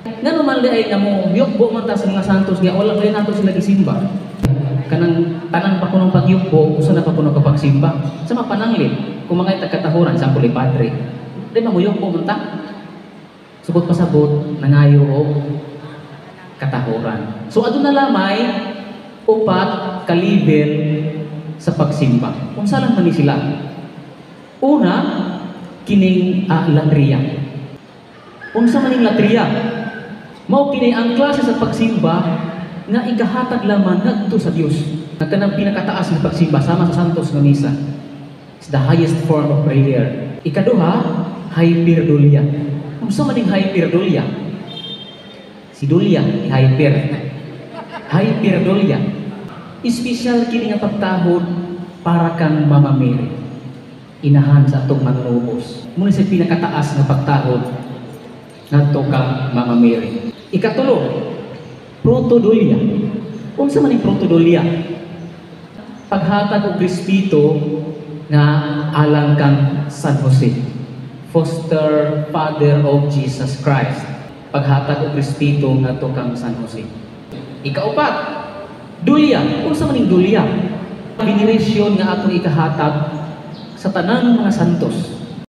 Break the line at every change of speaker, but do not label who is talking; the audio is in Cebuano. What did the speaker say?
Ngano man diay nga mo yukbo man ta sa mga santos nga wala pa nato sila gisimba? Kanang tanan pa kunong pagyukbo, usa na pa kuno ka pagsimba. Sa mapananglit, kung mga tagkatahuran sa ni padre, di ba mo yukbo man ta? Subot pasabot, nangayo og katahuran. So aduna lamay upat ka level sa pagsimba. Unsa lang man ni sila? Una, kining latria. Unsa man ning latria? Mao kini ang klase sa pagsimba nga ikahatag lamang ngadto sa Dios. Nga kanang pinakataas nga pagsimba sama sa Santos nga misa. It's the highest form of prayer. Ikaduha, hyperdulia. Unsa man ning hyperdulia? Si Dulia, hyper. Hyperdulia. Espesyal kini nga pagtahod para kang Mama Mary. Inahan sa atong manunubos. Muna sa pinakataas nga pagtahod ngadto kang Mama Mary. Ikatulo, protodulia. Unsa man ning protodulia? Paghatag og respeto nga alang kang San Jose, foster father of Jesus Christ. Paghatag og respeto ngadto kang San Jose. Ikaupat, dulia. Unsa man ning dulia? Veneration nga atong ikahatag sa tanang mga santos.